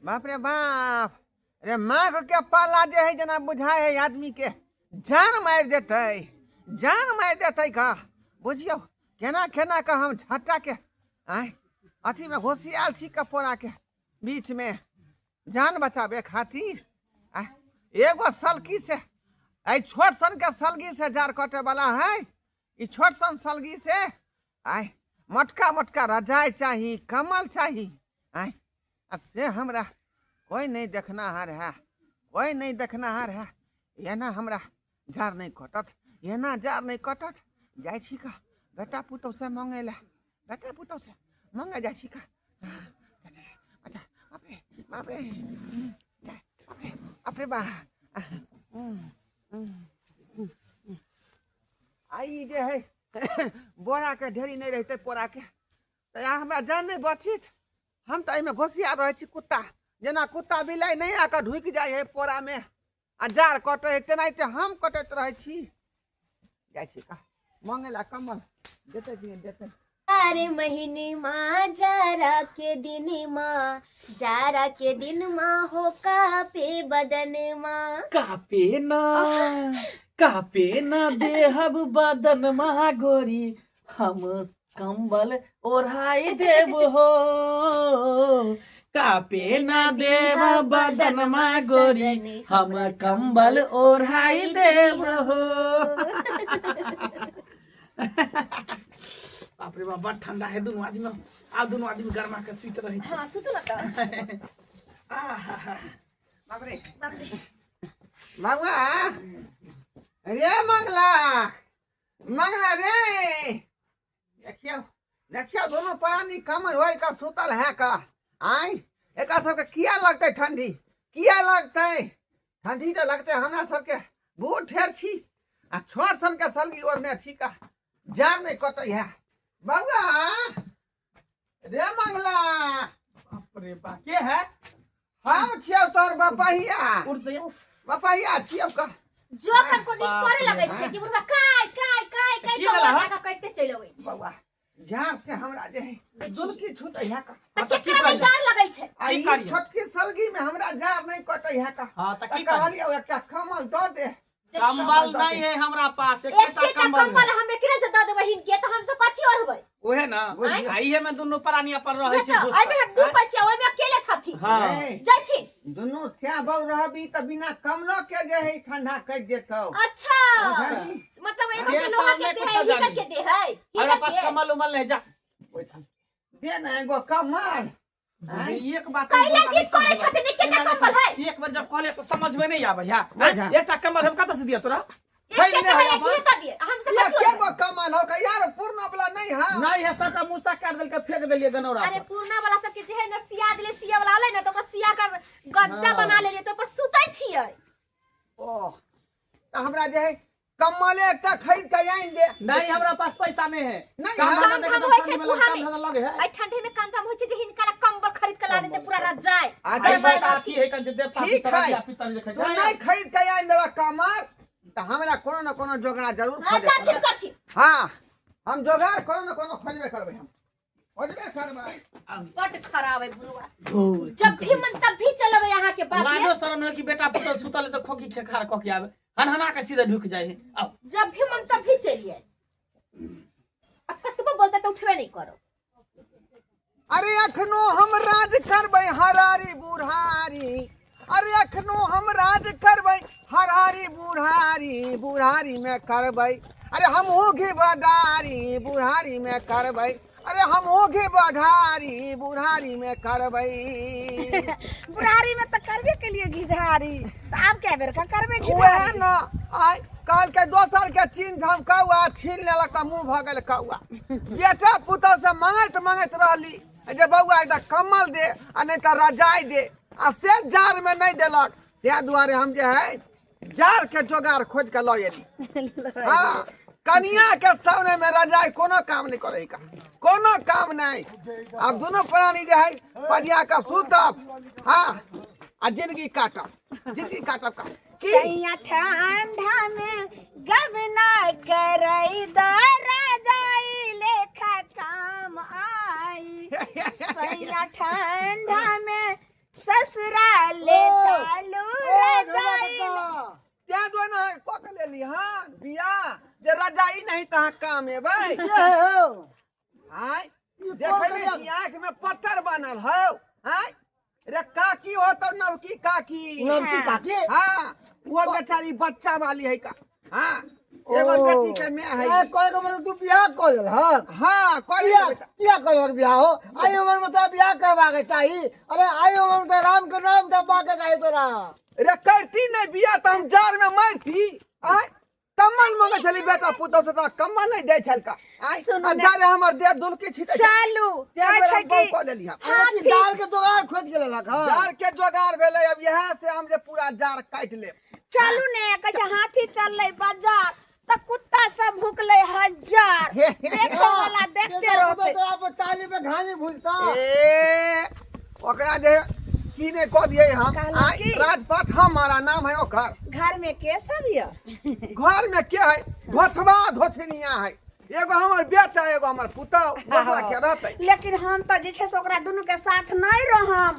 बाप रे बाप रे माघ के पाला जे है जेना बुझाय है आदमी के जान मारि देतै जान मारि देतै का बुझियौ केना केना कऽ हम झट्टा के आँय अथीमे घुसियाल छी कपोड़ाके बीचमे जान बचाबे खातिर आँय एगो सलकी से एहि छोट सनके सलगी से जाड़ कटे वाला है ई छोट सन सलगी से आँय मोटका मोटका रजाइ चाही कमल चाही आँय आ से हमरा कोइ नहि देखनाहार है कोइ नहि देखनाहार है एना हमरा जाड़ नहि कटत एना जाड़ नहि कटत जाइ छी का बेटा पुतहु से मङ्गै लए बेटा पुतहु से मङ्गै जाइ छी का अच्छा बाप रे बाप रे बाप रे बाप रे बा आ ई जे है बोराके ढेरी नहि रहितै पोराके तऽ हमरा जान नहि बचित हम तऽ एहिमे घोसिया रहै छी कुत्ता जेना कुत्ता बिलाइ नहि आकऽ ढुकि जाइ है पोरामे आ जाड़ कटै है तेनाहिते हम कटैत रहै छी जाइ छी का मङ्गै ला कम्बल देतै कि नहि देतै अरे महीने माँ जाड़ा के दिन माँ जाड़ा के दिन माँ हो कापे बदन माँ कापे ना कापे ना देहब बदन मा गोरी हम कंबल ओढ़ाई देब हो कापे ना देब बदन मा गोरी हम कंबल ओढ़ाई देब हो। बाप रे बाप, बड़ ठंडा है। दुनू आदमी आब दुनू आदमी गरमा के सुति रहै छै। हाँ, सुतू ना तऽ। आहा। बाप रे। बाप रे। बाबुआ रे, मंगला मंगला रे, देखियौ देखियौ, दोनों प्राणी कमर ओढ़ि कऽ सुतल है का। आँय, एकरा सबके किया लगतै ठंडी? किया लगतै ठंडी? तऽ लगतै हमरा सबके, बूढ़ ठेर छी आ छोट सनके सलगी ओढ़ने छी का, जाड़ नहि कटै है। बौआ रे, मंगला। बाप रे बाप, के है? हम छियौ तोहर बपहिया। उठ दे। बपहिया छियौ का। जोकर को नींद बाप पड़े रे। लगै छै कि बुढ़वा काय काय काय काय की कौआ भेला हँ? जाके कटिते चलि अबै छै। बौआ, झाड़ से हमरा जे है दुलकी छूटै है का। तऽ तऽ की केकरा नहि करियै? जाड़ लगै छै? आ की ई करियै? छोटकी सलगी में हमरा जाड़ नहीं कटै है का। हाँ, तऽ तऽ की करियै? कहलियौ एकटा कमल दऽ दे। कंबल नहीं है हमरा पास, एकेटा एकेटा कंबल कंबल है। हम एकरे जे दऽ देबै हिनके तऽ हमसब कथी ओढ़बै? ओहे ना। बुझियौ। आ इहे में दुनू प्राणी अपन रहै छै तऽ घुसल। एहिमे हम दू पै छियै, ओहिमे अकेले छथिन। हाँ। ए, जैथिन। दुनू श्याह रहबी तऽ बिना कमलो के जे है ठंडा कटि जेतौ। अच्छा। बुझलही? मतलब एगो से के लोहा सब के नहि दे है, कुछो हीटर जानी। के दे है, हमरा हीटर पास के। कम्बल उम्बल नहीं, जा। दे ने एगो कमल। बुझी, एक बात कैला जिद करै छथिन, एकेटा कम्बल है। एक बार जब कहले तो समझ में नहीं आवे है। अच्छा। एकटा कम्बल हम कतऽ से दिया तोरा? है एकेटा नहीं है, है एकरे अपन। तऽ दिए हम सब कथी एके ओढ़बै? गो कमल हो का यार, पुरना वाला नहीं है? नहीं है, सबका मूसा काट देलकै, फेंक देलियै गनौरा अरे पर। पुरना वाला सबके जे है ने सिया देले, सिया वाला आले ने तऽ ओकरा सिया कर गद्दा हाँ। बना लेलियै तऽ ओपर सुतै छियै। ओ तऽ हमरा जे है कम्बले एकटा खरीद के आनि दे। नहीं, हमरा पास पैसा नहीं है। नहीं, काम हाँ। धंधा काम नहीं धाम करता, होइ छै ठंडी में लग- कुहा काम में। धंधा लगे है। एहि ठंडी में काम धाम होइ छै जे हिनका ला कंबल खरीद के ला देते पूरा रजाई? अच्छा, पैसा कंबल का अथी है कन जे देवता ठीक पितर है। या पितर जे खाइ तू छै। नहीं खरीद के आनि देबा कमल तऽ हमरा कोनो न कोनो जोगाड़ जरूर हाँ, खोजे जाथिन पड़त। करथिन। हाँ, हम जोगाड़ कोनो न कोनो खोजबे करबै, हम खोजबे करबै। बड खराब है बुढ़वा, जब भी मन तब भी चलबै अहाँ के बाप लाजो में। शरम है कि बेटा पुतोह सुतल है तो खोकी खेखार कऽ के आवे, हनहना के सीधे ढुक जाए है अब। जब भी मन तब भी चलिए, अब कतबो बोलते तो उठबे नहीं करो। अरे अखनो हम राज करबै हरारी बुढ़ारी, अरे अखनो हम राज करबै हरारी बुढ़ारी, बुढ़ारी में करबै अरे हमहूँ घी बडारी, बुढ़ारी में करबै अरे हमहूँ घी बढारी, बुढ़ारी में करबै। बुढ़ारी में तो करबे के लिए घिढारी, तो आब क्या बेर का करबे उएह घिढारी? न, आइ कहलकै दोसर के चीन हम कौआ छीन लेलक आ मुँह भऽ गेल कौआ। बेटा पुतहु से मंगैत मंगैत रहली जे बौआ एकटा कम्बल दे आ नहि तऽ रजाइ दे, आ से जाड़मे नहि देलक। ताहि दुआरे हम जे है जाड़ के जोगाड़ खोजि कऽ लऽ एली। हाँ, कनिया के सामने में रजाई कोनो काम नहीं करे का, कोनो काम नहीं। आब दुनू प्राणी जे है पजिया के सुतब, हाँ, आ जिंदगी काटब, जिंदगी काटब का की। सैया ठंडा में गबना करई रजाई लेखा काम आई, सैया ठंडा में ससुर नहीं तऽ अहाँ काम एबै। के है हो? आय ई कोन देखै नहि करिया छी आँखि में पत्थर बनल हौ। आय रे काकी हो तो नवकी काकी। नवकी काकी? हाँ, वो बेचारी बच्चा वाली है का। हाँ, एगो बेटी के माय है। ए, कहे के मतलब तू बियाह कऽ लेलहक? हाँ, कऽ किया लेलकै बेटा। किया कऽ बियाह हो? आई उम्र में तो बियाह करवा के चाही। अरे आई उम्र में तो राम के नाम जपा के चाही तोरा। रे करती नहीं बियाह तऽ हम जार में मरती। आय कम्बल मंगे छली बेटा पुतोह से तऽ कम्बल नहीं दै छलका। आय सुनू आ ने। जारे हमर देह दुलकी छिटै छै। चलू तें कहै दुआरे छै हम बहु कि कऽ लेली हम। अरे की जार के जोगाड़ खोजि के लेलक हँ? जार के जोगाड़ भेलै, अब इएह से हम जे पूरा जार काटि लेब। चलू ने, कहै छै हाथी चललै बाजार तऽ कुत्ता सब भुकलै हजार। देखै वाला देखते बेटा पुतोह रहतै। तोरा पर ताली पे घानी भुजता। ए ओकरा जे की नहीं कह दिए हम। कहलहुँ आय की? राजपाट हमारा नाम है ओकर। घर में के सब यऽ? घर में के है? धोछबा धोछनिया है, एगो हमर बेटा एगो हमर पुतोह, दोसरा के रहतै? लेकिन हम तऽ जे छै से ओकरा दुनू के साथ नहीं रहम,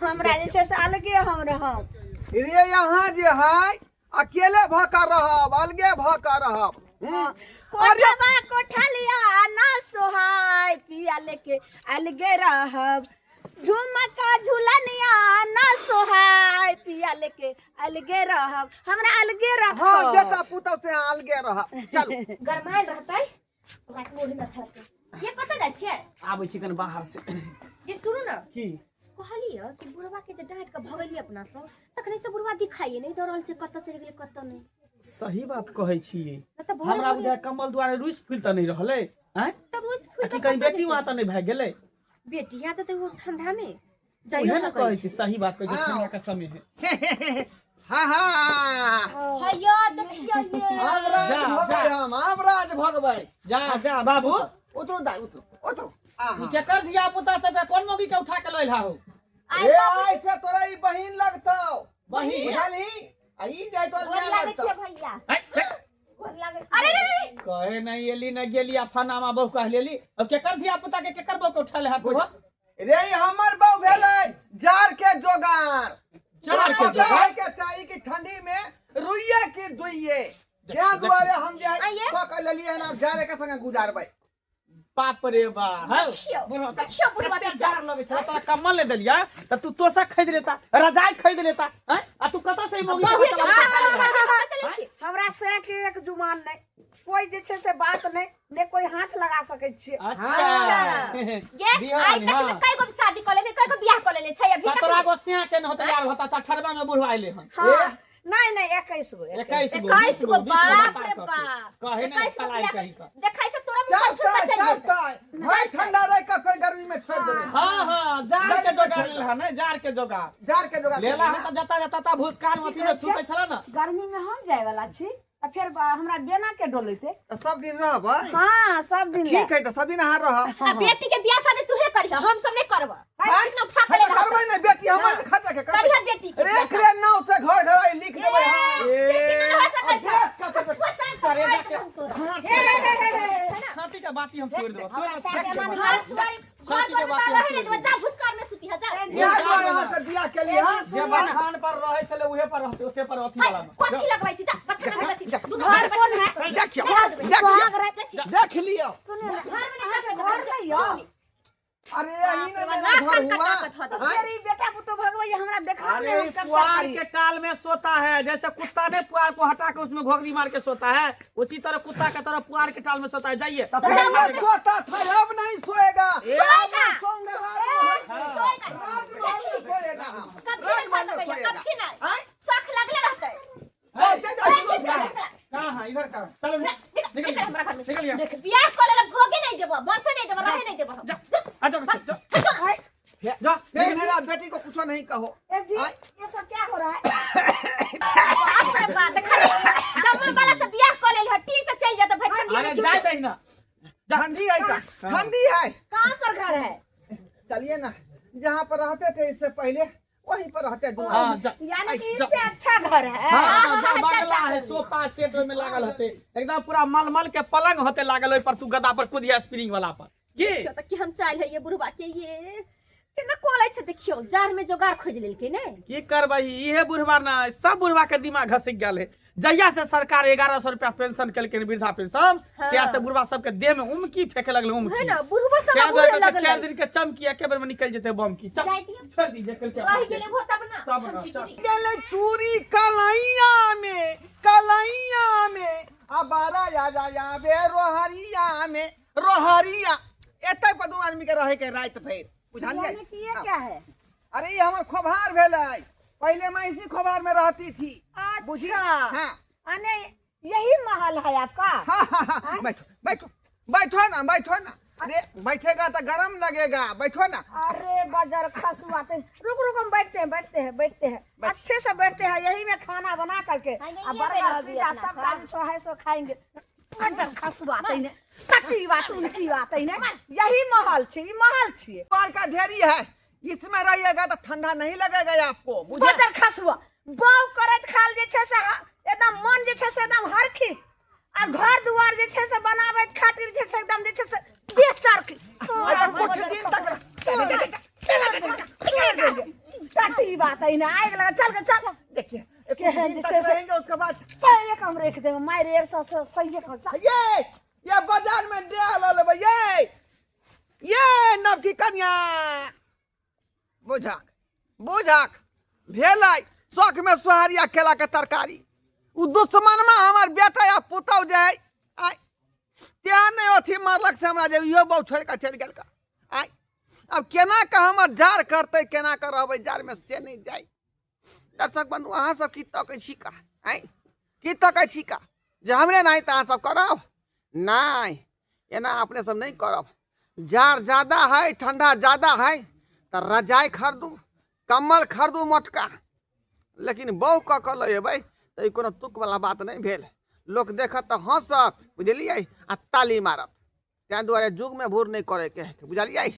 हमरा जे छै से अलगे हम रहम। रे यहाँ जे है अकेले भऽ कऽ रहब, अलगे भऽ कऽ रहब। कोठवा कोठलिया ना सोहाय, पिया लेके अलगे रहब। झुमका झुलनिया ना सोहाय, पिया लेके अलगे रहब। हमरा अलगे रखब। हाँ, बेटा पुतोह से अलगे रहब। चलू। गरमायल रहतै ओकरा के ओढ़ी में छलकै। ये कतऽ जाइ छियै? आबै छी कनि बाहर से। ये सुनू ने। की? कहलियै कि बुढ़वा के जे डाँटि कऽ भगेलियै अपना सब, तखने से बुढ़वा दिखाइए नहि दऽ रहल छै, कतऽ चलि गेलै कतऽ नहि। सही बात कहै छी। नहि तऽ भोरे हमरा भोरे बुझाय कम्बल दुआरे रुसि फूलि तऽ नहि रहलै? आँय? तऽ रुसि फूलि आ कऽ की कहीं कतऽ बेटी जेतै? वहाँ तऽ नहि भागि गेलै? बेटी यहाँ जेतै ओ ठंडा में जाइयो उहे ने सकै कहै छै। छी, सही बात कहै छी। हाँ। ठंडा के समय है। हाँ हाँ, हैया देखियो ये। आब राज जा, भगबै। जा। हम आब राज भगबै। जा जा बाबू। उतरू दाइ, उतरू उतरू। आहा। ई केकर धिया पुता सबके कोन मौगी के उठा के लैल हो? आइ ए बाबू आइ से तोरा ई बहिन लगतौ। बहिन? बुझलही? आ ई जाय तोर गोर माय लागै लगतौ। छियै भैया। आइ, आइ। गोर लागै। अरे रे रे रे। कहे नहीं एली न गेली आ फनामा बहु कह लेली। अब केकर धिया पुता के केकर बहु के उठा ले हाथ हो? रे ई हमर बहु भेलै जार के जोगार। जार के पता जोगार? है के चाही कि ठंडी में रुइये की दुइये। तें दुआरे हम जे है आइये। कऽ के लेलियै हन, आब जारे के संगे गुजारबै। बाप रे बा। हौ, देखियौ, बुढ़वा तऽ देखियौ बुढ़वा कते के जार लगै छलै तोरा। कम्बल ले देलियै तऽ तू तोसक खरीद लेता, रजाई खरीद लेता। हैं? आ तू कतऽ से ई मौगी के बहुए के बच्चा उठा बच्चा कऽ लऽ चलै छी। हमरा से के एक जुमान नहीं, कोई जे छै से बात नहीं, ने कोई हाथ लगा सकै छियै। अच्छा। ये बिहान, आइ तक हाँ। में कई गो शादी कऽ लेले, कई गो बियाह कऽ लेले छै अभी तक। 17 गो सिया के न होता यार होता तऽ 18 में बुढ़वा अइले हन। हाँ, नहीं नहीं, 21 गो। 21 गो। 21 गो, 20 गो। बाप बता रे कऽ के। बाप। कहे नहीं 21 गो सलाई बियाह कही कऽ। देखै छै तोरा मुँह चलतै पर चलि जेतै। चलतै, भरि ठंडा रहि कऽ फेर गर्मी में छोड़ि देबै। हाँ हाँ, जार के गर्मी में जोगाड़ छोड़ि लेला नहीं, जार के जोगाड़। जार के जोगाड़ लेला केलियै हम तऽ जता जता ता भूसकान अथी में सुतै छला ना। गर्मी में हम जाय वाला छी आ फेर हमरा बेना के डोलेते। तऽ सब दिन रहबै? हाँ, सब दिन। ठीक है, तऽ सब दिन अहाँ रहब। आ बेटी के बियाह शादी तूहे करिह, हम सब नहीं करब। हैं? ना उठा के हे तऽ ले करबै ने बेटी हमर तऽ खर्चा के करतै। करिह बेटी के रेख रे नाव से घर घर आई लिख देबै हम। से चिन्ह न हो सकै छै। आ देख कऽ करबै। कुछ टाइम करे तक जाके हे हे हे हे हे। छाती के बाती हम तोड़ देबो तोरा। घर दुआर घर छाती के दुआर बाती में हम रहे नहीं तोड़ देबो, देबो। जा भुसकार में सुती है जा। इएह दुआरे अहाँ से बियाह केलियै हन। जे बखान पर रहै छलै उहे पर रहतै, ओते पर अथी वाला में। कथी लगबै छी? जा बथाना में कथी दुनू घर कोन है? देखियौ सुहाग देखियौ रात। देख लियौ। सुनिए ना, घर में नहीं अहाँके रखबै, घर नहीं यौ? अरे यही ने मेरा घर हुआ। तो आँय? फिर ई बेटा पुतोह भगवैया हमरा देखा अरे नहीं हम कब पुआर तक के टाल में सोता है, जैसे कुत्ता ने पुआर को हटा के उसमें घोघरी मार के सोता है, उसी तरह कुत्ता के तरह पुआर के टाल में सोता है। जाइए। तो पहले सोता था, अब नहीं सोएगा। ए, अब नहीं सोऊंगा, रात भर। सोएगा। रात भर में सोएगा हम। कभी रात नहीं भर खा में सकैया, सोएगा। कभी नहीं। आँय? शख लगले रहतै। ओ, जा, जा, ए, जा, जा। कहाँ है? इधर कहाँ? चलो निकल निकल निकल हमरा घर में से। निकल यहाँ से। बियाह कऽ लेला भोगे नहीं देबो, बसे नहीं देबो, रहे नहीं देबो हम। जा जा। आ जाओ जा जा। फिर मेरा बेटी को कुछ नहीं कहो। ए जी, आँय? ये सब क्या हो रहा है? बाप रे बाप, देखा रे, गम्मा वाला से बियाह कऽ लेली हट्टी से चलि जात भाई ठंडी अरे में जाए छुट्टी। दही ना। ठंडी है का? ठंडी है। कहाँ पर घर है? चलिए ना, जहाँ पर रहते थे इससे पहले वहीं पर रहते दुआ। हाँ जा। यानी कि जा। इससे अच्छा घर है। हाँ जा, बंगला है, सोफा सेट ओहिमे लागल होते, एकदम पूरा मलमल के पलंग होते लागल, ओहि पर तू गद्दा पर कूदिया स्प्रिंग वाला पर की। देखियौ तऽ केहन चालि है ये बुढ़वा के। ये केना कोलै छै देखियौ जाड़ में जोगाड़ खोजि लेलकै ने। की करबै, इहे बुढ़वा ना सब बुढ़वा के दिमाग घसक गेल है। जहिया से सरकार 1100 रुपया पेंशन केलकै वृद्धा पेंशन, तहिया से बुढ़वा सबके देह में उमकी फेंके लगले, उमकी है ना, बुढ़बो सब क्या बुढ़े दुआरे लगलै। 4 दिन के चमकी एके बेर में निकल जेते बम की। चल, जाय दियौ। छोड़ दीजिए कल के रहि गेलै वो तब ना। तब ना, चमची। चल। गेलै चूड़ी कलैया में, कलैया में आ बारा या जा या बे रोहरिया में, रोहरिया। एतै पर दू आदमी के रहे के राति भरि, बुझलियै? यानी कि ये क्या है? अरे ई हमर खोभार भेलै, पहले मैं इसी खोभार में रहती थी। बुझी? अच्छा। हाँ। अने यही महल है आपका? हाँ हाँ हाँ, बैठो बैठो बैठो ना, बैठो ना। अरे बैठेगा तो गरम लगेगा, बैठो ना। अरे बजर खसुआ ते रुक रुक, हम बैठते हैं बैठते हैं बैठते हैं, अच्छे से बैठते हैं। यही में खाना बना करके हाँ, यही आ में बर्गर रहबी पिज्जा अपना सब सब। काम जो है सो खाएंगे। बजर खसुआ ते ने कटी बात उनकी बात ने, यही महल छे, ई महल छे। बाल का ढेरी है, इसमें रहिएगा तो ठंडा नहीं लगेगा आपको, बुझे? बजर खसुआ बाव करत खाल जे छे से एकदम मन जे छे से एकदम हरखी, आ घर दुआर जे छे से बनाबे खातिर जे छे एकदम जे छे से देह चरखी। अरे कुछ दिन तक टटी बात है ना, आग लगा, चल के चल। देखिए कुछ केहन दिन जे तक छै से- रहेंगे उसके बाद पहले कम रख देंगे मारे एर सा सही कर चल। ये बाजार में डे ल लेबै, ये नवकी कन्या बुझाक बुझाक भेलै शौक में सोहारिया केला के तरकारी। उ दुश्मनमा हमर बेटा या पुतहु जे है आय तेहन नहि अथी मारलक से हमरा जे इहो बहु छोड़ि कऽ चलि गेल। आय आब केना कऽ हमर जार करतै, केना कऽ रहबै जार में से नहि जाय। दर्शक बंधु अहाँ सब की तकै छी का, आँय की तकै छी का जे हमरे नहि तऽ अहाँ सब करब नहि, एना अपने सब नहि करब। जार ज्यादा है, ठंडा ज्यादा है तऽ रजाइ खरीदू, कम्बल खरीदू मोटका, लेकिन बहु कऽ कऽ लऽ एबै तऽ ई कोनो तुकवला बात नहि भेल। लोक देखत तऽ हँसत, बुझलियै, आ ताली मारत। ताहि दुआरे युगमे भूर नहि करैके है, बुझलियै।